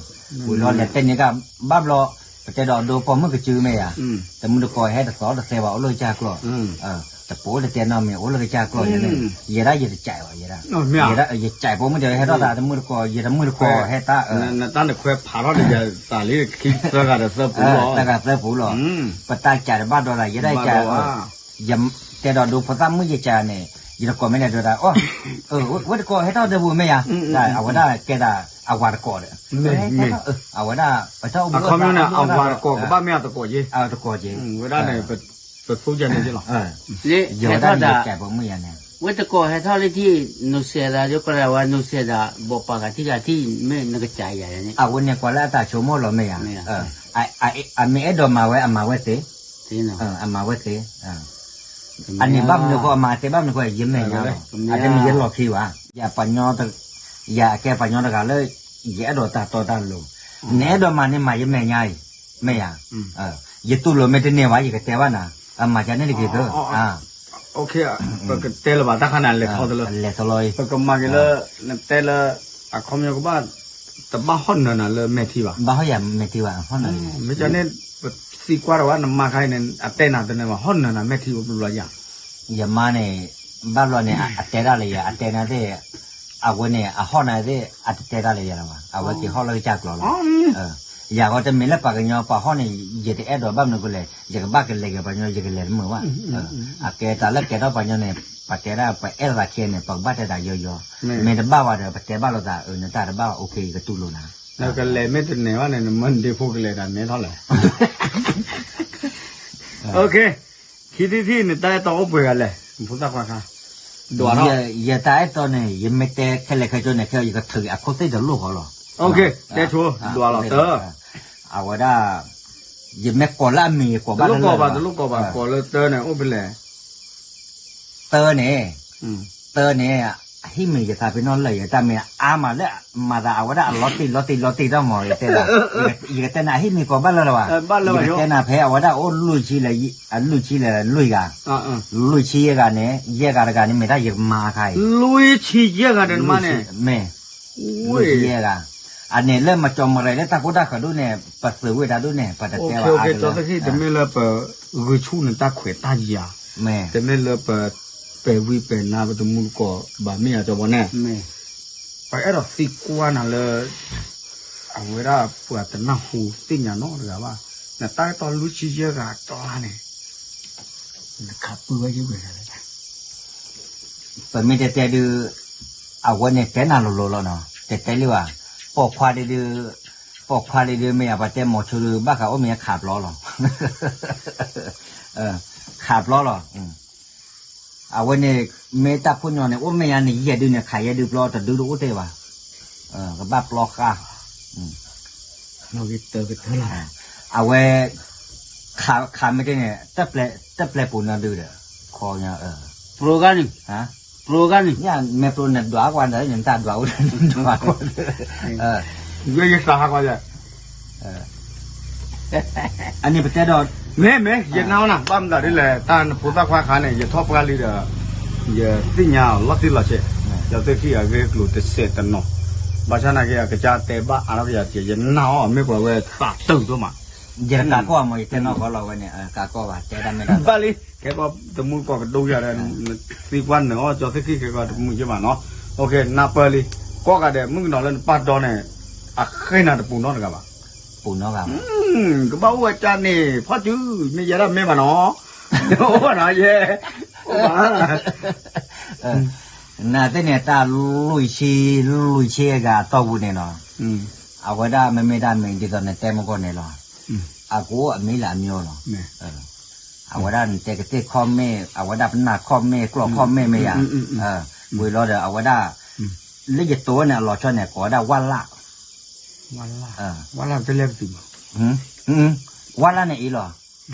ဝံၤလီၤလဲၤတဲန့ၣ်ကဘၣ်ဘျီ, ပတဲဒီးအဒိပိာ်မုၣ်ကစုမ့ၢ်ယၤ, တမုၢ်တကိးဟဲတသီတသဲဘၣ်အိၣ်လၢကစၢ်ကျီၢ်, တပိာ်တတဲနီတမံၤအိၣ်လၢကစၢ်ကျီၢ်န့ၣ်, ယဲဒၣ်ယတကးဘၣ်ယဲဒၣ်, ယကးပိာ်မုၣ်တဲဟဲထီၣ်သးတမုၢ်တကိး ယတမုၢ်တကိးဟဲတၢ်အၢ, နတၢ်နခွဲးဖးထီၣ်ဒီးယသးလံခံသၢဂၤဒီးသၢပူၤလီၤ, သၢဂၤသၢပူၤလီၤ, ပတၢ်ကးတဘၣ်ဒီးဒၣ် ယဲဒၣ်ယကး, ယတဲဒီးဒိဖိသၣ်မုၣ်ယကးန့ၣ်, ယတကိးမ့ၢ်လဲၤဒိတၢ်, အိၣ်, ဝဲတကိးဟဲထီၣ်ဒီးပူၤမ့ၢ်ယၤ, အဝဲဒၣ်ကဲဒၣ်အဝၤတကိးဒီး, အဝဲဒၣ်ပတၢ်အိၣ်မူအခီပညီန့ၣ် အဝၤတကိးကဘၣ်မ့ၢ်အတကိးက့, တကိးက့, ဝဲဒၣ်န့ၣ် ပသူကဲန့ၣ်လီၤ, ယဝဲဒၣ်န့ၣ်ယကးပိာ်မုၣ်ယၤန့ၣ်, ဝဲတကိးဟဲထီၣ်လၢထံၣ် နိစဲးသး ယကလဲၤဝဲနိစဲးသး ဘိးပာ်ဂၤထံၣ်ဂၤထံၣ် မ့ၢ်နကစးယၤန့ၣ်, အဝဲန့ၣ်ကွၢ်လၢအတၢ်ဆိကမိၣ်လီၤမ့ၢ်ယၤ, အမ့ၢ်အဲၣ်ဒိးမၤဝဲအမၤဝဲသ့, အမၤဝဲသ့, အန့ၣ်ဘၣ်မနုၤဃိအမၤတဲဘၣ်မနုၤဃိ ယမဲာ်ညါလီၤ, အတမ့ၢ်ယလီၢ်ခံဘၣ်, ယပှၤညီ, ယအကဲပှၤညီတဂၤလၢ ယအဲၣ်ဒိးတၢ်တီတၢ်လိၤ, နအဲၣ်ဒိးမၤန့ၣ်မၤယမဲာ်ညါအံၤ, မ့ၢ်ယၤ, ယတူၢ်လိာ်မ့ၢ်တန့ၢ်ဘၣ် ယကတဲဘၣ်နၤ, အမၤကန့ၣ်တဂ့ၤသၢ, ပကတဲလၢၤဘၣ်တၢ်ခါန့ၣ် လဲၤထီၣ်တလၢ, လဲၤထီၣ်လီၤ, ပကမၤက့ၤလၢ နတဲလၢ အခီပညီကဘၣ် တဘၣ်ဟီၣ်နၢၤနၤလၢမဲာ်ထံဘၣ်, ဘၣ်ဟီၣ်ယၤမဲာ်ထံဘၣ်, ဟီၣ်နၢၤ, မ့ၢ်ကန့ၣ် ပသံကွၢ်တဝဲ နမါခါအံၤန့ၣ် အတဲနၤတန့ၢ်ဘၣ် ဟီၣ်နၢၤနၤမဲာ်ထံအိၣ်ဘျီယၤ, ယမါန့ၣ် ဘၣ်ဘျီန့ၣ် အတဲဒၣ်လၢယၤ အတဲနၤသ့ၣ်, အဝဲန့ၣ် အဟီၣ်နၤသ့ၣ် အတတဲတၢ်လၢယၤလၢၤဘၣ်, အဝဲက့ၤဟီၣ်လၢကစၢ်ကျီၤလီၤ, ယၤဃီတမ့ၢ်လၢပှၤကညီပှၤဟီၣ်န့ၣ် ယတအဲၣ်ဒိးဘၣ်မနုၤဃိလဲၣ်, ယကဘၣ်ကလဲၤက့ၤပှၤကညီ ယကလဲၤတမုာ်ဘၣ်, အကဲတၢ်လၢကဲထီၣ်ပှၤကညီန့ၣ် ပတဲဒၣ်ပအဲၣ်လိာ်သးခဲန့ၣ် ပကဘၣ်တဲတၢ်ယီယီ, မ့ၢ်တဘၣ်ဝဲဒီး ပတဲဘၣ်လိာ်သး အၢ နတၢ်တဘၣ် အိၣ်ခ့ ယကတူၢ်လိာ်နၤ, နကလဲၤမ့ၢ်တန့ၢ်ဘၣ်န့ၣ် နမၢနဒ့ဖိကလဲၤတၢ်နဲထီၣ်လဲၣ် ခံထံၣ်ထံၣ်န့ၣ် တၢ်အဲၣ်တီအိၣ်ပှဲၤဂၤလဲၣ်, ဖိသၣ်ခွါခါ, ဒွးထီၣ်, ယတၢ်အဲၣ်တီန့ၣ် ယမ့ၢ်တဲခဲလၢာ်ခဲဆ့န့ၣ် ခဲအံၤယကထုးအခိၣ်သ့ၣ်တလိၣ်ဃီလီၤ, တဲဆိ, ဒွးလီၤတၢ်, အဝဲဒၣ်, ယမ့ၢ်ကိးလၢအမံၤ ယကိးဘၣ်လၢလၢ, တလိၣ်ကိးဘၣ်တလိၣ်ကိးဘၣ် ကိးလၢတၢန့ၣ် အိၣ်ဖဲလဲၣ် တၢန့ၣ်, တၢန့ၣ်, ဟံၣ်မ့ၢ်ယသးပ့ၤနီၣ်လၢာ် ယတၢ်မ့ၢ်အါမးလၢ မၤသးအဝဲဒၣ်အလီၤတံၢ်လီၤတံၢ်လီၤတံၢ် တၢ်မး ယတဲလီၤ, ယကတဲနၤ အဟံၣ်မ့ၢ်ကိးဘၣ်လၢလၢၤဘၣ်, ယကတဲနၤဖဲအဝဲဒၣ်အိၣ်လွံၢ်ဆံလၢ, အလွံၢ်ဆံလၢလွံၢ်ဂၤ, လွံၢ်ဆံယဲၢ်ဂၤန့ၣ် ယဲၢ်ဂၤတဂၤန့ၣ် မ့ၢ်တၢ်ယကမၤအခါအံၤ, လွံၢ်ဆံယဲၢ်ဂၤန့ၣ်မ့ၢ်, လွံၢ်ဆံယဲၢ်ဂၤ, အန့ၣ်လၢမၤကၠီမရဲၤလၢတၢ်ကိၢ်တၢ်ဃၢၤဒိၣ်န့ၣ် ပသုးဝဲတၢ်ဒိၣ်န့ၣ် ပတတဲဘၣ်အါတလၢ တမ့ၢ်လၢပဂုာ်ဆူၣ်နတၢ်ခွဲးတၢ်ယာ်, တမ့ၢ်လၢပပဲာ်ဝံၤပဲာ်နါ ပတမူတကိးဘၣ်မ့ၢ်ဧါ ကၠီဘီန့ၣ်, ပအဲၣ်ဒိးသံကွၢ်နၤလၢ အဝဲဒၣ်ပှၤတနၢ်ဟူသ့ၣ်ညါနီတဂၤဘၣ်, နတၢ်အဲၣ်တီလွံၢ်ဆံယဲၢ်ဂၤအကျါန့ၣ် နခးပုၢ်ဝဲယဲၢ်ဂၤလဲၣ်, ပမ့ၢ်တဲတဲဒုး အဝဲန့ၣ်တဲနၤလိၤလိၤလီၤနီၤ တဲတဲလံဘၣ်, ပိာ်ခွါဒုး, ပိာ်ခွါဒုးမ့ၢ်ယၤ ပှၤတဲမိၤဆိဒုး ဘၣ်ဃးအိၣ်မ့ၢ်အခးဘျီလီၤ, ခးပျီလီၤ. အဝဲန့ၣ် မ့ၢ်တၢ်ဖိညီန့ၣ် အိၣ်မ့ၢ်ယါန့ၣ် ယဲၢ်ဒုန့ၣ် ခးယဲၢ်ဒုပျီ တဒုတအိၣ်တ့ၢ်ဘၣ်. ကဘၣ်ပျီဃာ် အဝဲ ခးမ့ၢ်တ့ၢ်န့ၣ် တပျဲပူၤနီၢ်ဒုဒီး ခီညါ ပျီဂၤန့ၣ် ပျီဂၤန့ၣ် မ့ၢ်ပျီန့ၣ်ဒွးကွၢ်ဒီး နတၢ်ဒွးအိၣ်ဒီးနဒွး ယသးဟးကွၢ်ယ အန့ၣ်ပတဲဒီး မ့ၢ်မ့ၢ် ယနာ်အီၤနၤ ဘၣ်မနုၤဒ်လဲၣ် တၢ်နဖိသၣ်ခွါခါန့ၣ် ယထီၣ်ပှၢ်လံဒီး ယသ့ၣ်ညါအီၤလီၤတံၢ်လီၤဆဲး ယသ့ၣ်ခံဂၤဂ့ၢ်ကျိၤတစဲးတနီၤ ဘၣ်ဆၣ်နာ်က့ အကစၢ်တဲဘၣ်အါထီၣ်ကယၤ ယနာ်အီၤ မ့ၢ်ပှၤဝဲသးတုၤဒိၣ်မး ယတကးကီၢ်မး ယတဲနီၢ်ကီၢ်လီၤဝဲန့ၣ် ကးကီၢ်ဘၣ် တဲဒၣ်မ့ၢ်ဒၣ် ဘၣ်လံ ကဲကီၢ်တမူကီၢ်ကဒိယၤဒီး သံကွၢ်နၢၤအီၤ ကၠီသ့ၣ်ခံခဲကီၢ်တမူယ့ၢ်ဘၣ်နီၤ နၢ်ပၢၢ်လံ ကိးဂၤဒဲး မုၣ်ကနီၤလၢနပာ်ဒီးန့ၣ် အဃ့နၤတပူၤနီတဂၤဘၣ် ပူၤနီတဂၤဘၣ် ကဘၣ်အိၣ်ဝဲကၢ်န့ၣ် ဖီၣ်စု မ့ၢ်ယဲဒၣ်မ့ၢ်ဘၣ်နီၤ အိၣ်ဘၣ်နီၤယဲ အိၣ်ဘၣ် နသ့ၣ်န့ၣ် တၢ်လွံၢ်ဆံ လွံၢ်ဆံအဂၤအတီၢ်ပူၤန့ၣ်နီၤ အဝဲဒၣ်မ့မ့ၢ်ဒၣ်မ့ၢ်ဒ်သိးနတဲမုၢ်ကီၢ်န့ၣ်လီၤ အကအိၣ်အမံၤလၢအမံၤလီၤ အဝဲဒၣ်နတဲကသ့ၣ်ခီၣ်မ့ၢ် အဝဲဒၣ်ပနၢ်ခီၣ်မ့ၢ် ကျီၢ်ခီၣ်မ့ၢ်မ့ၢ်ယၤ ဝံၤလီၤဒီးအဝဲဒၣ် လၢယတိၤဝဲန့ၣ် အလီၤဆီန့ၣ် ကိးဝဲဒၣ်ဝၣ်လၣ် ဝၣ်လၣ် ဝၣ်လၣ်န့ၣ်အံၤလီၤ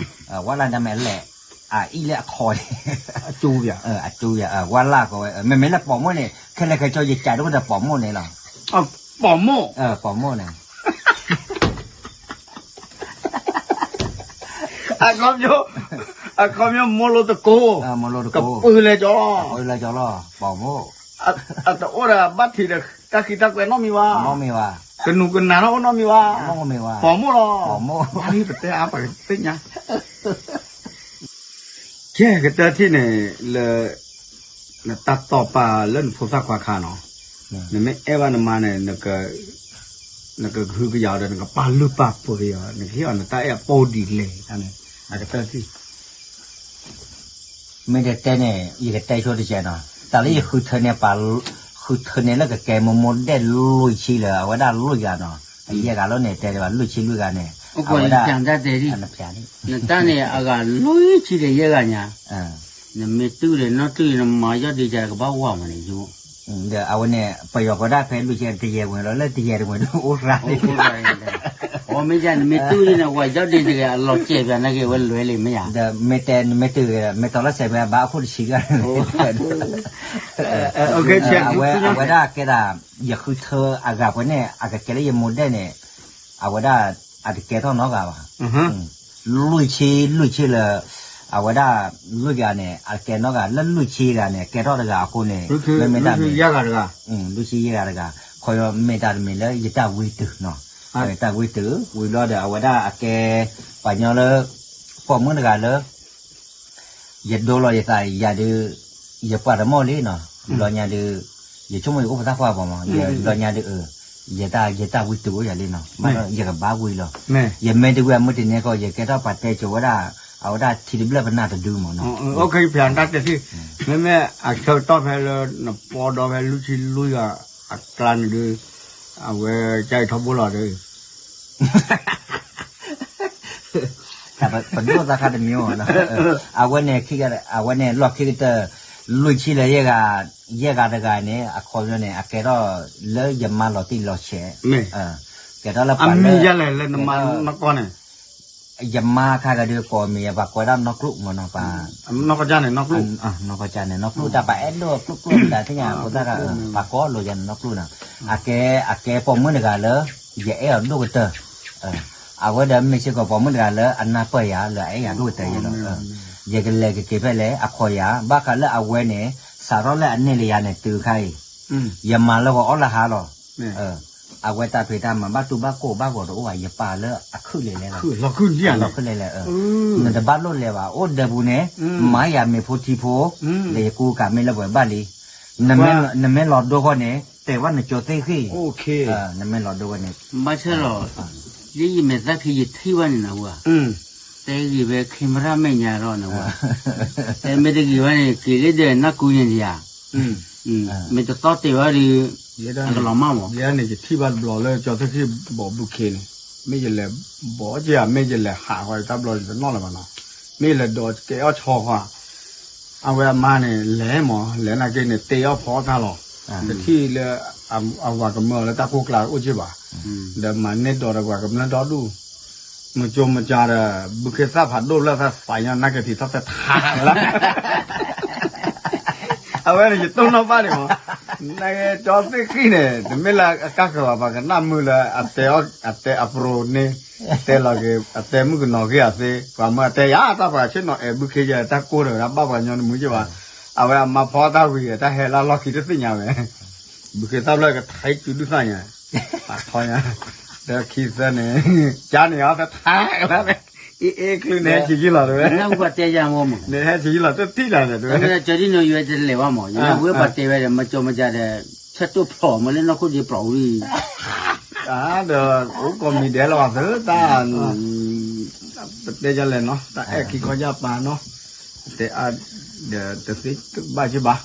ဝၣ်လၣ်န့ၣ်မ့ၢ်အလဲၣ် အအံၤလၢအခီၣ် အကၠိ အကၠိ ဝၣ်လၣ်ကိးဝဲ မ့မ့ၢ်လၢပိာ်မိၣ်န့ၣ် ခဲလၢာ်ခဲဆ့ယကးဒိၣ်ဒီးပိာ်မိၣ်န့ၣ်လီၤ ပိာ်မိၣ် ပိာ်မိၣ်န့ၣ် အခီပညီ မိၢ်လိတကိး မိၢ်လိတကိး ကပၢလၢကၠီလီၤ ကပၢလၢကၠီလီၤ ပိာ်မိၣ် အတအိၣ်ဒီးဘၣ်ထံးဒီး တၢ်ဃံတၢ်ကွဲးနီတမံၤဘၣ် နီတမံၤဘၣ် ကနူးကနၤနီတမံၤဘၣ် နီတမံၤဘၣ် ပိာ်မိၣ်လီၤ ပိာ်မိၣ် ပတဲအါပှၤသ့ၣ်ညါ ကဲ ကတၢၢ်ထံၣ်န့ၣ် လၢ နတၢ်တီၢ်ပာ်လၢနဖိသၣ်ခွါခါနီၤ နမ့ၢ်အဲၣ်ဘၣ်နမါန့ၣ် နကဟုကယာ်အီၤဒီး နကပာ်လုၢ်ပာ်ပှ့ၤအီၤ နကဟ့ၣ်အီၤနတၢ်အဲၣ်အပီၢ်ဒ်လဲၣ်န့ၣ် အကတၢၢ်ထံၣ် မ့ၢ်တတဲန့ၣ် ယကတဲဆိတကဲးနီၤ တၢ်လၢယဃုထၢန့ၢ်ပှၤ ဃုထၢန့ၢ်လၢကကဲမိၢ်မိၢ်ဒဲးလွံၢ်ဆံလၢ အဝဲဒၣ်လွံၢ်ဂၤနီၤ ယဲၢ်ဂၤလီၤန့ၣ် တဲဒံးဘၣ် လွံၢ်ဆံလွံၢ်ဂၤန့ၣ် အဝဲဒၣ် နတၢ်န့ၣ် အဂၤလွံၢ်ဆံဒီးယဲၢ်ဂၤညါ နမ့ၢ်တုၢ်ဒီးနီၢ်တုၢ် နမၤယီၢ်ဒ့ကဘၣ်ဝါမးန့ၣ် ဒီးအဝဲန့ၣ် ပယီၤကိးဒၣ်ဖဲလွံၢ်ဆံ တယဲၢ်ဝဲလီၤ လၢတယဲၢ်တဝဲၢ်ဒၣ်အိၣ်ရၣ် အိၣ်ရၣ် အမ့ၢ်ယါ နမ့ၢ်တုၢ်န့ၣ် ဝဲယီၢ်ဒ့တဂ့ၤ အလီၤစဲးပျးနာ်က့ဝဲလွဲလံမ့ၢ်ယါ ဒီးမ့ၢ်တဲ နမ့ၢ်တုၢ် မ့ၢ်တီၤလၢစဲးပျးဘၣ်အခိၣ်တဆံဂၤ အဝဲ အဝဲဒၣ်ကဲဒၣ် ယဃုထၢအဂၤပှဲၤန့ၣ် အကကဲလၢယမိၢ်ဒဲးန့ၣ် အဝဲဒၣ် အတကဲထီၣ်နီတဂၤဘၣ် လွံၢ်ဆံ လွံၢ်ဆံလၢ အဝဲဒၣ် လွံၢ်ဂၤန့ၣ် အကဲနီတဂၤ လၢလွံၢ်ဆံဂၤန့ၣ် ကဲထီၣ်တဂၤအဃိန့ၣ် မ့မ့ၢ်တၢ်တမံၤ လွံၢ်ဆံယဲၢ်ဂၤတဂၤ ခီမ့ၢ်တၢ်တမံၤလၢယတၢ်ဝံတုာ်နီၤ တၢ်ဝံတုာ် ဝံၤဘျီဒီး အဝဲဒၣ်အကဲ ပှၤညီလၢ ပိာ်မုၣ်တဂၤလၢ ယဒိလီၤယသးယၤဒုး ယပှၤတမိၣ်လံနီၤ ဘျီညါဒုး ယဆိကမိၣ်ယအိၣ်ပသၣ်ခွါဘၣ်မး ယဘျီညါဒုး ယတၢ် ယတၢ်ဝံတုာ်အိၣ်ယၤလံနီၤ ဘၣ်ဒီးယကဘၣ်ဝံလီၤ ယမ့ၢ်တဝံအမုၢ်တနံၤဃီ ယကဲထီၣ်ပှၤတဲကိၤဝဲဒၣ် အဝဲဒၣ်ထံတဘျၢၣ်ပနၢ်တဒုမးနီၤ ဖဲတၢ်တဲသ့ မ့မ့ၢ်အဆၢကတီၢ်ဖဲလၢ နပီဒီဖဲလွံၢ်ဆံလွံၢ်ဂၤ အကျါန့ၣ်ဒုး အဝဲကါအံၤထီဘိလီၤဒီး ပဒိၣ်သးခါတမံၤမ့ၢ်နီၤ အဝဲန့ၣ် အဝဲန့ၣ်လီၢ်ခံကတၢၢ် လွံၢ်ဆံလၢယဲၢ်ဂၤ ယဲၢ်ဂၤတဂၤန့ၣ် အခီပညီန့ၣ် အကဲထီၣ်လၢယမါလီၤတံၢ်လီၤဆဲး ကဲထီၣ်လၢပှၤလၢ ယမါခါကဒုးကိးမံၤ ပှၤကိးဝဲဒၣ်နီၢ်ကျိၣ်မ့ၢ်နီၤ ပှၤ နီၢ်ကီၢ်ကၢ်န့ၣ် နီၢ်ကျိၣ် နီၢ်ကီၢ်ကၢ်န့ၣ် နီၢ်ကျိၣ် တၢ်ပှၤအဲၣ်ဒိၣ်ကျိၣ်ကျိၣ်တၢ်သ့ၣ်ညါ ဖိသၣ်တၢ် ပှၤကိးလိာ်ယၤန့ၣ် နီၢ်ကျိၣ်နီၤ အကဲ အကဲပိာ်မုၣ်တဂၤလၢ ယအဲၣ်အီၤဒိၣ်ကတၢၢ် အဝဲဒီးမ့ၢ်စ့ၢ်ကီးပိာ်မုၣ်တဂၤလၢအနၢ်ပၢၢ်ယၤ လၢအအဲၣ်ယၤဒိၣ်ကတၢၢ်ယဲလီၤ ယကလဲၤကက့ၤဖဲလဲၣ် အခီၣ်ယၤ ဘၣ်ဃးလၢအဝဲန့ၣ် စးထီၣ်လၢအန့ၢ်လၢယၤန့ၣ်တုၤခါအံၤ ယမၤလၢဂီၤအီၣ်လၢဟါလီၤ အဝဲတၢ်ဖံးတၢ်မၤဘၣ်တူၢ်ဘၣ်ကိၢ်ဘၣ်ဂီၤတအိၣ်ဘၣ် ယပာ်လၢအခုၣ်လဲၤလဲၣ်လီၤ လီၤခုၣ်လဲၤလဲၣ် နတဘၣ်လိၣ်လဲၤဘၣ် အိၣ်ဒၢးပူၤန့ၣ် မၤယၤမ့ၤဖိထံဖိ ဒီးယကူကၤမ့ၢ်လၢပှဲၤဘၣ်လံ နမ့ၢ်လီၤဒိဃီန့ၣ် တဲဘၣ်နကၠီသ့ၣ်ဃ့ၢ် နမ့ၢ်လီၤဒိဃီန့ၣ် ဘၣ်ဆၣ်လီၤ ဒ်ယမဲာ်သၣ်ခံယထံၣ်ဘၣ်န့ၣ်နဝဲ တဲဂ့ၤဝဲ camera မဲာ်ညါဒီးနဝဲ တဲမ့ၢ်တဂ့ၤဝဲန့ၣ် က့ၤလၢဒဲးနၢ်ကူန့ၣ်ယၤ မ့ၢ်တသီတဲာ်ဝဲဒီး အကလီၤမၢ်မး ယဲန့ၣ် ယထံၣ်ဘၣ်တဘျီလၢကၠီသ့ၣ်ဃ့ၢ်ဘီးဘုခ့န့ၣ် မ့ၢ်ယလဲၤဘီးက့ၤ မ့ၢ်ယလဲၤဟးဃီတဘျီယတနီၣ်လၢၤဘၣ်နီၤ မ့ၢ်လဲၤဒိးကဲအီၣ်ဆီဃီ, အဝဲအမါန့ၣ် လဲၤမး လဲၤနာ်က့န့ၣ် တဲအီၣ်ဖီအီၣ်တၢ်လီၤ. တထံၣ်လၢ အဝၤကမၢအီၤလၢတၢ်ကိၢ်ကျါအိၣ်က့ဘၣ်. ဒီးမၤန့ၢ်ဒိးဒီးပှၤကမျၢၢ်ဒီဒူၣ်, မကၠိမကၤဒီး ဘုခ့သၣ်ဖးဒိၣ်လၢသးသးညါ နာ်က့ဖံးထီၣ်သဲထါလၢ အဝဲန့ၣ် ယတိၢ်နီၣ်ဘၣ်န့ၣ်မး, နာ်က့ကၠီသ့ၣ်ဃံၣ်န့ၣ် တမ့ၢ်လၢအကါဃၢၤဘၣ် ပှၤကနၣ်မုာ်လၢအတဲအီၣ် အတဲအပြိန့ၣ်, တဲလီၤက့ၤ အတဲမုၣ်ကနီၤဂ့ၢ်အသ့, ပှၤမၢအတဲယၤ တၢ်ပှၤဆ့ၣ်နီၤအဲၣ်ဘုခ့ယဲ တၢ်ကိၢ်တဂၤဘၣ်ပှၤညီနမုာ်က့ဘၣ်, အဝဲအမါဖီတၢ်ဝံၤ တၢ်ဟဲလၢလီၢ်ခံတသ့ၣ်ညါဝဲ, ဘုခ့သၣ်ဖျၢၣ်ကထါတုၤဒုၣ်သၣ်ညါ, ပာ်ထီညါ, ဒီးခံသၢန့ၣ် ကါန့ၣ်အီၤသထါကလါန့ၣ်, အ့ၣ်အ့ၣ်ချုးန့ၣ်ဟဲဆံးယံလီၤတဝဲ, န့ၣ်ဟဲဆံးယံလီၤတထံၣ်လီၤတဝဲ, ပတဲယၤမ့ၢ်မးယဝဲပှၤတဲဝဲဒီး မကၠီမကၤဒီး ဆၢတိၢ်ဖျိးမ့ၢ်လၢနီၢ်ခိၣ်ဒံးပျီဝံၤ ဒီးအိၣ်ကိးမံၤဒဲးလီၤသၢတၢ်, ပတဲယလဲၣ်နီၤ တၢ်အဲၣ်ခံခီယၢ်ပာ်နီၤ, တဲအါဒီးတသ့ဘၣ်က့ဘၣ်,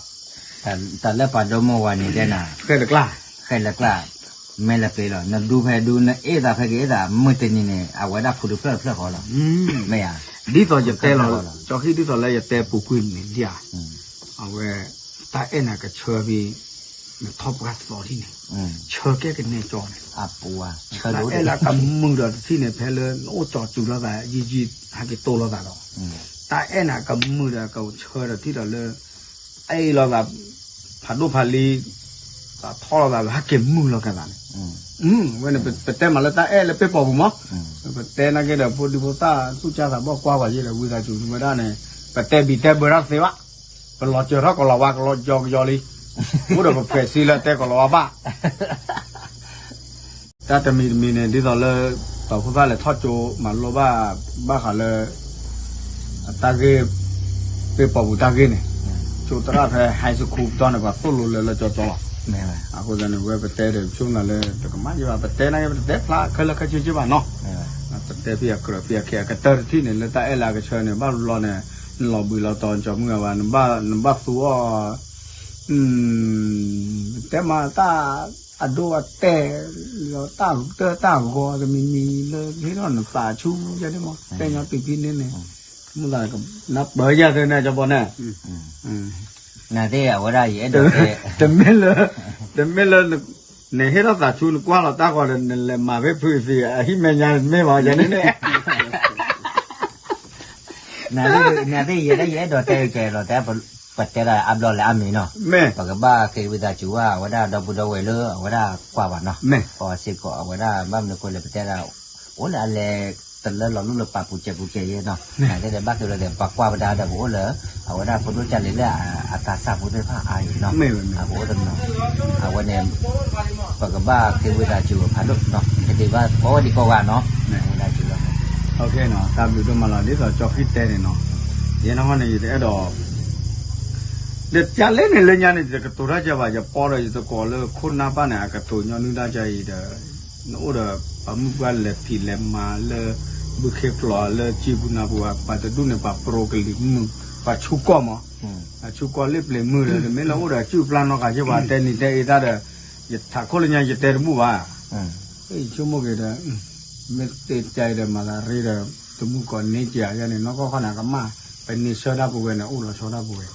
တၢ်လၢပှၤဒိမိၢ်ဝၤန့ၣ်တဲနၤ, ဃဲလၢကျါ, ဃဲလၢကျါ, မ့ၢ်လၢပှဲၤလီၤ နဒူဖဲဒူ နအ့ၣ်သးဖဲကအ့ၣ်သး မုၢ်တနံၤန့ၣ် အဝဲဒၣ်ဖုတဖျၢၣ်တဖျၢၣ်ဃီလီၤ, မ့ၢ်ဧါ, ဒ်သိးယတဲလီၤ, ကၠီခံဒ်သိးလၢယတဲပူၤကွံာ်န့ၣ်ဒ်ဧါ, အဝဲ တၢ်အဲၣ်နၤကဆၢဖဲ နထီၣ်ပှၢ်သီဒ်န့ၣ်, ဆၢကဲကနဲကၠီန့ၣ်, တၢ်အဲၣ်လၢကမုာ်ဒီးတထံၣ်န့ၣ် ဖဲလၢနအိၣ်ကၠီၤတုၤလိာ်သး ယံာ်ယံာ် ဟဲက့ၤတိၢ်လိာ်သးဒီး, တၢ်အဲၣ်နၤကမုာ်ဒီးကဆၢဒီးထံၣ်ဒီးလၢ အဲၣ်လိာ်သး ဖးဒိၣ်ဖးလံၤ သးထီၣ်လိာ်သးလၢဟဲက့ၤမုာ်လီၤကသးန့ၣ်, ဝဲန့ၣ် ပတဲမးလၢတၢ်အဲၣ်လၢပ့ၢ်ပိာ်ပူၤမး, ပတဲနာ်က့ဒီး ဖိဒံဖိသၣ်သူၣ်ကၢ်သးဘီၣ်ကွၢ်ပှၤယဲဒီး ဝံသးစူၤဝဲဒၣ်န့ၣ် ပတဲဘံၣ်တဲဘၢတၢ်သ့ဘၣ်, ပလီၤစၢၤထီၣ်ကလီၤဝါ ကလီၤကၠီကယီလံ, အိၣ်ဒီးပဖှဲးစ့လၢတဲကလီၤဝါဘၣ် တၢ်တမံၤတမံၤန့ၣ် ဒ်သိးလၢ ပှၤဖိသၣ်လဲၤထီၣ်ကၠိ မၤလိဘၣ် ဘၣ်ဃးလၢ အတၢ်ဂ့ၢ် ပ့ၢ်ပိာ်ပူၤတၢ်ဂ့ၢ်န့ၣ်, ကၠိသရၣ်ဖဲ high school ပတီၢ်န့ၣ် ပှၤသိၣ်လိလၢလၢကၠီကၠီလီၤ. အဃိသတးန့ၣ် ဝဲပတဲဒီး ပဆိကမိၣ်လၢ တကမၣ်ယဘၣ် ပတဲနာ်က့ ပတတဲဖျါခဲလၢာ်ခဲဆ့က့ဘၣ်နီၤ, ပတဲဖဲအကြၢးဖဲအခဲအကတၢၢ်တထံၣ်န့ၣ် လၢတၢ်အဲၣ်လၢအကဆၢန့ၣ် ဘၣ်ဘျီန့ၣ် နလီၤဘှံးလီၤတီၤ နကၠီမုၢ်အဝဲ နဘၣ်သူအီၤ တဲမးတၢ်အဒိအတဲာ် လီၤတၢ်တၢ်တၢ်ဂီၤတမံၤမံၤလၢဟ့ၣ်ထီၣ်နသးဆူယဲန့ၣ်မး တဲညီတုၤဖဲန့ၣ်န့ၣ် မုၢ်သးနပၢၤယၤသ့န့ၣ် ကၠီဘီန့ၣ် နသ့ၣ်အဝဲဒၣ်ယအဲၣ်ဒိးတဲ တမ့ၢ်လၢ တမ့ၢ်လၢ နဟ့ၣ်ထီၣ်သးဆူနကွၢ်လီၤတၢ်ဂီၤဒီး နလဲၤမၤဖဲဖုးသ့ အဟံၣ်မဲာ်ညါတမ့ၢ်ဘၣ်ယဲန့ၣ်န့ၣ် နသ့ၣ်ယဲဒၣ်ယအဲၣ်ဒိးတဲကဲလီၤတဲ ပတဲဒၣ်အါဘျီလဲၣ်အါမံၤနီၤ ပကဘၣ်ဃ့ဝံသးစူၤဘၣ် အဝဲဒၣ်ဒီပုၢ်ဒီဝဲၢ်လၢအဝဲဒၣ်ကွၢ်ဘၣ်နီၤ ပှၤစ့ၢ်ကီးအဝဲဒၣ်ဘၣ်မနုၤဃိလဲၣ် ပတဲဒၣ် အိၣ်လၢအလဲၤတလၢလီၤလူၢ်လၢပာ်ပူၤစဲးပူၤစဲးယဲနီၤ နသ့ၣ်ဒီးဘၣ်ဃ့ဝံသးစူၤ ပှၤကွၢ်ပဒါဒီးပအိၣ်လၢ အဝဲဒၣ်ဖိဒိၣ်ကၢ်လံၤလၢအသးစၢ်ဖိသ့ၣ်တဖၣ်အါအံၤနီၤ ပအိၣ်တနီၤ အဝဲန့ၣ် ပကဘၣ်ဃ့ဝံသးစူၤဖးဒိၣ်နီၤ ကသ့ဘၣ်ကိးဂၤနီၤ ဝံသးစူၤလီၤ တၢ်ဘျုးဒိၣ်မးလီၤ ဒ်သိးကၠီဃံတဲန့ၣ်နီၤ ယဲနီၢ်ဟီန့ၣ် ယတအဲၣ်ဒိး ဒီးကၢ်လဲၣ်န့ၣ်လၢညါန့ၣ် ယတကတိၤတၢ်ကဲဘၣ် ယပီဒီးယသကိးလၢခိၣ်နၢ်ပၢ်န့ၣ် အကတိၤညီနုၢ်တၢ်ကဲအံၤဒီး နအိၣ်ဒီးပှၤမုၣ်ပှၢ်လဲၤဖံးလဲၤမၤလၢ ဘုခ့ပျီလၢကံၢ်ပူၤနၤပူၤ ပှၤတဒူၣ်န့ၣ် ပှၤပြိကလံၤမုၢ် ပှၤဆူကီၢ်မး ပှၤဆူကီၢ်လ့ၣ်ပျ့ၤမုၢ်ဒီး တမ့ၢ်လၢအိၣ်ဒီးကုၢ်ပျၢ်နီၢ်ဃာ်ယဲၢ်ပှၤတဲနံၤတဲအ့ၣ်တၢ်ဒီး ယထးခိၣ်လၢညါယတဲတဘူၣ်ဘၣ် ယဆိကမိၣ်က့ၤဒီး မ့ၢ်တဲကဲအံၤဒီး မၤသးရ့ဒီး တမူကီၢ်န့ၢ်ကဲယၤန့ၣ် နီၢ်ကီၢ်ခီန့ၣ် အကမၣ် ပန့ၢ်ဆၢတၢ်ပူၤဝဲန့ၣ် အိၣ်လီၤဆီတၢ်ပူၤဝဲ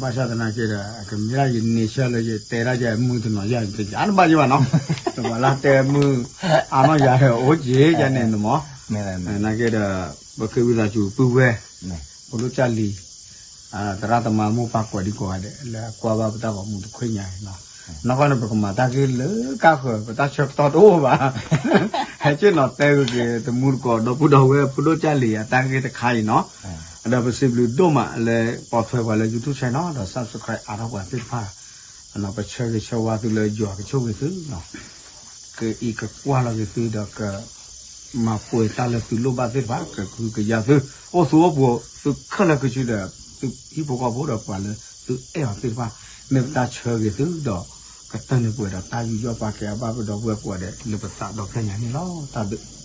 ဘၣ်ဆၣ်သနာ်က့ဒီး အကမ့ၢ်ဒၣ်ယန့ၢ်ဆၢလၢယတဲဒၣ်ယမုၢ်တနီၤယၤ ယတယါနဘၣ်ယဘၣ်နီၤ တပှၤလၢတဲမုၢ်အါနီၢ်ယၤဒီး အိၣ်က့ၤယၤန့ၣ်မး နာ်က့ဒီး ပဃ့ဝံသးစူၤပုၢ်ဝဲၢ် ဖိဒိၣ်ကၢ်လံၤ သရၣ်သမါမိၢ်ပၢ်ကိးဒံကိးဂၤဒဲး လၢကွၢ်ဘၣ်ပတၢ်ဂီၤမူတခွ့ညါအံၤနီၤ နီၢ်ကီၢ်န့ၣ် ပကမၤတၢ်ဂ့ၢ်လၢကါဃၢၤ ပတၢ်ဆၢကတီၢ်တအိၣ်ဘၣ် ဟဲက့ၤနီၤတဲဂ့ၤက့ၤ တမူတကိး ဒီပုၢ်ဒီဝဲၢ် ဖိဒိၣ်ကၢ်လံၤအတၢ်ဂ့ၢ်တခါအံၤနီၤ ဒီးပစံးဘျုးဒိၣ်မးလၢ ပိာ်ထွဲပှၤလၢ YouTube channel ဒီး subscribe အါထီၣ်ပှၤသ့ၣ်တဖၣ် ပဆၢဂ့ၤဆၢဝါသုလၢယွၤကဆိၣ်ဂ့ၤသုနီၤ ကအံးကကွၢ်လီၤက့ၤသုဒီးက မၤပှဲၤတၢ်လၢသုလိၣ်ဘၣ်သ့ၣ်တဖၣ် ကကုကယၤသု အိၣ်သူအိၣ်ပူၤ သုခဲလၢာ်ခဲဆ့ဒီး သုဟံၣ်ဖိဃီဖိဒီးပှၤလၢသုအဲၣ်အီၤသ့ၣ်တဖၣ် မ့ၢ်ပတၢ်ဆၢဂ့ၤသုဒီး ကတၢၢ်န့ၢ်ပှဲၤဒီးတၢ်ယူးယီၣ်ပာ်ကဲအဘၣ်ပဒီပုၢ်ဝဲၢ်ကိးဂၤဒဲး လၢပသးဒီဖျၢၣ်ညါန့ၣ်လီၤ. တၢ်ဘျုး